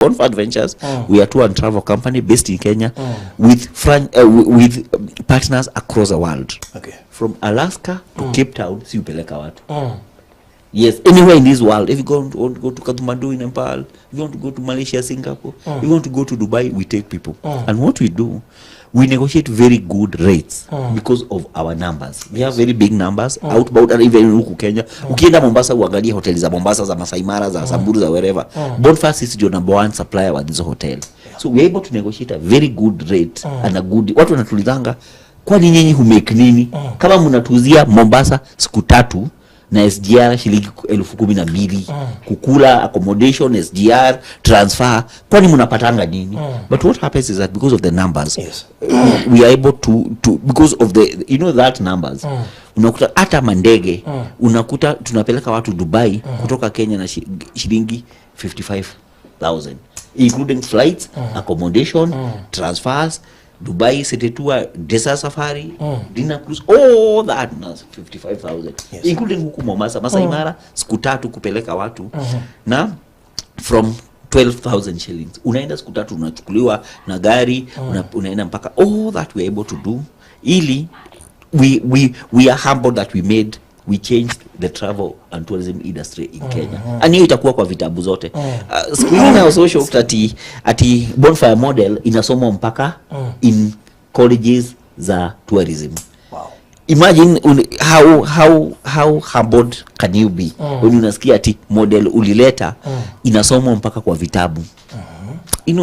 Bonfire Adventures, we are tour and travel company based in Kenya with partners across the world. From Alaska to Cape Town, si hupeleka watu. Yes, anywhere in this world. If you want to go to Kathmandu in Nepal, if you want to go to Malaysia, Singapore, if you want to go to Dubai, we take people. And what we do, we negotiate very good rates because of our numbers. We have very big numbers outbound and even huku Kenya. Ukienda Mombasa, uangalie hoteli za Mombasa, za Masai Mara, za Samburu, za wherever. Bonfire sisi ndio number one supplier wa this hotel. So we are able to negotiate a very good rate and a good. Watu wanatuulizanga, "Kwani nyinyi humake nini? Kama mnatuuzia Mombasa siku 3 na SGR shilingi 12,000, kukula, accommodation, SGR, transfer, kwani mnapatanga nini?" But what happens is that because of the numbers, we are able to because of the you know that numbers, unakuta hata mandege, unakuta tunapeleka watu Dubai kutoka Kenya na shilingi 55,000, including flights, accommodation, transfers, Dubai city tour, desert safari, dinner cruise, all that na 55,000, including huku Mombasa, Masai Mara, siku 3 kupeleka watu na from 12,000 shillings. Unaenda siku 3, unachukuliwa na gari, unaenda mpaka. All that we are able to do ili we are humbled that we changed the travel and tourism industry in Kenya, and hiyo itakuwa kwa vitabu zote. Siku ingine I was so shocked ati Bonfire model inasomwa mpaka in colleges za tourism. Imagine how humbled can you be when unasikia ati model ulileta inasomwa mpaka kwa vitabu.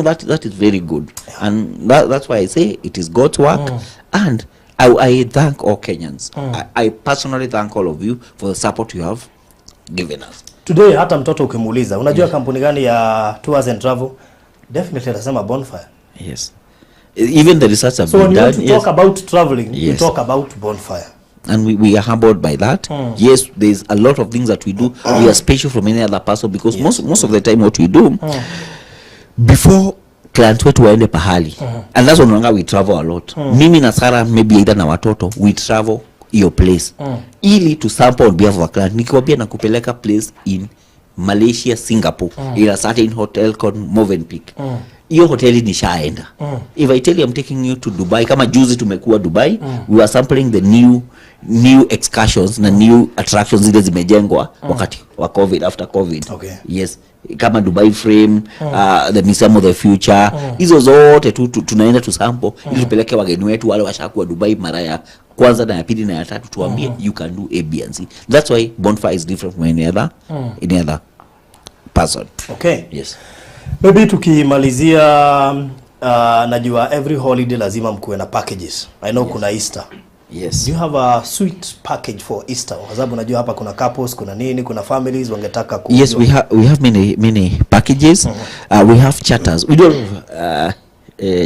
That is very good, and that's why I say it is God's work, and I thank all Kenyans. I personally thank all of you for the support you have given us. Today hata mtoto ukimuuliza, "Unajua kampuni gani ya tours and travel?" definitely atasema Bonfire. Yes, even the research have So been when you want done. to talk about traveling, you talk about Bonfire. And we are humbled by that. Yes, there's a lot of things that we do. We are special from any other person because most of the time what we do before client wetu waende pahali, and that's why we travel a lot, mimi na Sarah, maybe either na watoto, we travel your place ili to sample on behalf of a client. Nikiwambia nakupeleka place in Malaysia, Singapore, in a certain hotel called Movenpick, hiyo hoteli nishaenda. If I tell you I'm taking you to Dubai, kama juzi tumekuwa Dubai, we were sampling the new excursions na new attractions zile zimejengwa wakati wa COVID, after COVID. Yes, kama Dubai Frame, the Museum of the Future, hizo zote tu tunaenda tu sample ili tupeleke wageni wetu wale washakuwa Dubai mara ya kwanza na ya pili na ya tatu, tuambie you can do A, B and C. That's why Bonfire is different from any other person. Yes. Maybe tukimalizia, najua every holiday lazima mkuwe na packages. I know kuna Easter. Do you have a sweet package for Easter? Kwa sababu najua hapa kuna couples, kuna nini, kuna families wangetaka ku Yes, we have many, many packages. We have charters. We don't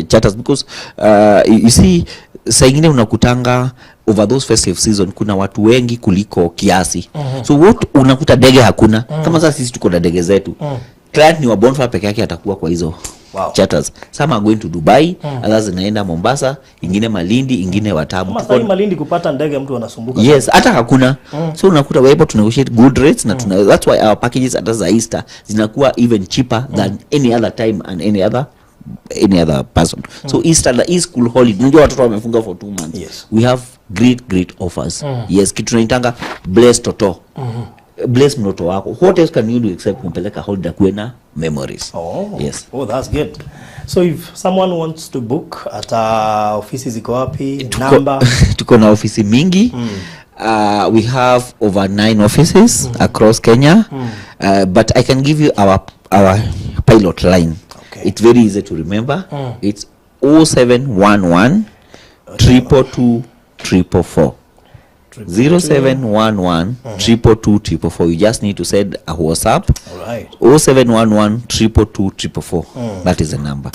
charters because you see, saa ingine unakutanga over those festive season kuna watu wengi kuliko kiasi, so what unakuta ndege hakuna. Kama sasa sisi tuko na ndege zetu, client ni wa Bonfire peke yake atakuwa kwa hizo charters. Some are going to Dubai, others zinaenda Mombasa, ingine Malindi, ingine Watamu. Kama sasa Malindi kupata ndege mtu anasumbuka. Yes, hata hakuna. So unakuta we're able to negotiate good rates na that's why our packages hata za Easter zinakuwa even cheaper than any other time and any other person. So Easter na hii school holiday, unajua watoto wamefunga for 2 months, we have great, great offers. Yes, kitu tunaitanga bless toto, bless mtoto wako. What else can you do except kumpeleka holiday kuwe na memories? Oh. Yes. Oh, that's good. So if someone wants to book, ata ofisi ziko wapi? Number? Tuko na ofisi mingi. We have over nine offices across Kenya, but I can give you our pilot line. It's very easy to remember. It's 0711 222 444. 0711 222 444. You just need to send a WhatsApp. All right. 0711 222 444. That is the number.